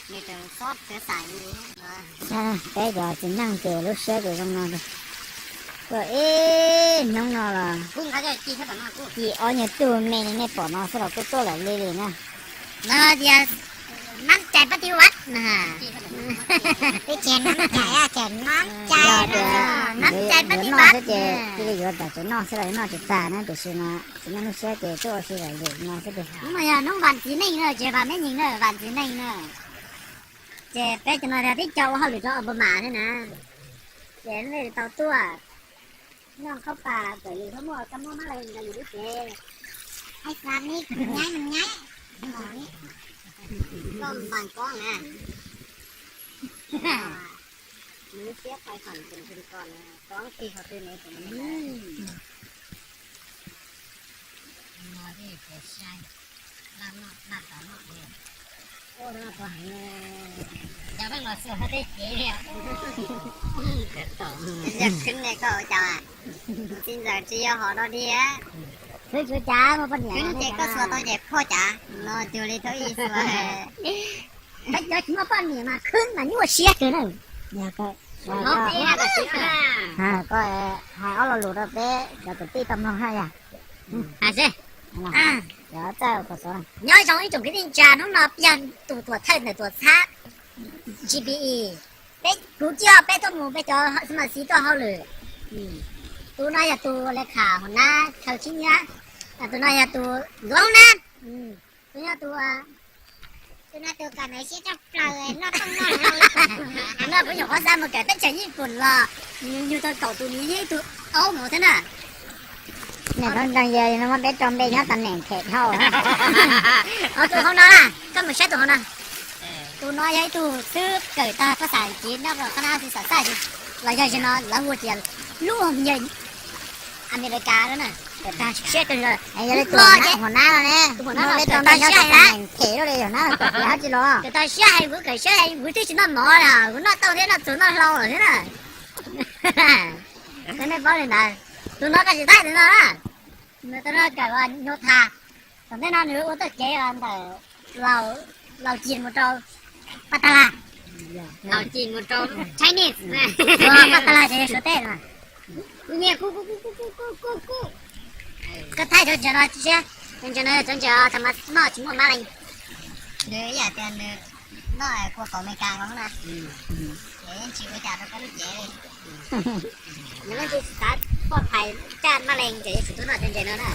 Peb cov txiv neej ces lub siab ces zoo no. Tuaj ib hnub no los ci ob nyuag tug me li nej pom no xwb los kuj tuaj lawm li li na. Nab cai pab tib vaj na. Twb tsis nab cai, tsis nab cai, nab cai pab tib vaj xwb ces cia li yuav tas tsev noj xwb los noj tsis tag na, tiam sis mas txiv neej lub siab ces tuaj ua si lawm li no xwb tiag. Hnub no yog hnub vam txiv neej na, tsis vam me nyuam na, vam txiv neej na. Ces peb cov no yog tib co ua hauj lwm rau Obama thiab na. Ces nej tau tuaj noj khaub pas kom yus txhob muaj kab mob mab lees rau yus lub cev. Hais xav li nyaib nyaib, koj npam koj na. Nws siab pais khoom tus tus ko na, koj tig qhov twg nws tus no. Yog khwb ne koj ua cas, txiv ntxawm tsis yog hom no diam. Khwb tsuav cas muaj poj niam, khwb ces koj xuas tau ces phoj cas no cuag li thaum ub xuas. Cov tsis muaj poj niam mas khwb mas nyuaj siab kawg na. Koj hais ob lo lus rau peb cov kwv tij tau mloog na yog. Nyob zoo ib tsoom kwv tij neej tsa, hnub no yog tus tuam thawj ntawm tuam txhab G B E. Peb kuv coj peb tuaj mus peb cov xib mas xib tuaj hauj lwm. Tus no yog tus le kham hauv nab chaw sib nyiab, tus no yog tus nkauj hoob nab, tus no tus, tus no tus kam ntawd siab tshaj plaws noj tooj noj hlau. No kuv nyuam qhuav xa mus kawm teb chaws Nyij Pooj los yug tau kaum tus miv thiab ib tug aub mus thiab na. Niam tub ntseeg yawg no muab peb rau npe nyob tam neem phem dhau. Tus hauv no na, koj mus saib tus hauv no. Tus no yog ib tug xwb kawm tag phab xas Askiv nyob rau qhab nab xwb xav xaj los yog no lawv hu tias lub yawg Amelikas na, kawm tag siab kawg. Tus hauv nab no ne, peb rau npe nyob tam neem phem li yog nab kawm tag siab hais kuv kawm siab hais kuv twb tsis noj mov li, kuv noj tooj thiab noj txhuv noj hlau lawm thiab na. Nej paub li ntawd, tus no koj tsis txais tus no na. Nws tus no kawm ua nyuj tha, tom ntej no nws ua txoj kev ntawm Laus Cin mus rau Paj Tag Lag. Laus Cin mus rau Chinese, Paj Tag Lag ces Suav teb no. Kuv nyiam kuv kuv kuv kuv kuv kuv kuv. Koj thaij cov ntses no siab, cov ntses no yog cov ntses thaum mas noj tsis muaj mab leej. Nws ib yam tias nws noj kua kaum Amelikas no na, ces yeej tsis ua cas rau koj lub cev li. Yog leej twg xav poj phais raj mab leej ces yuav tsum tuaj noj cov ntses no na.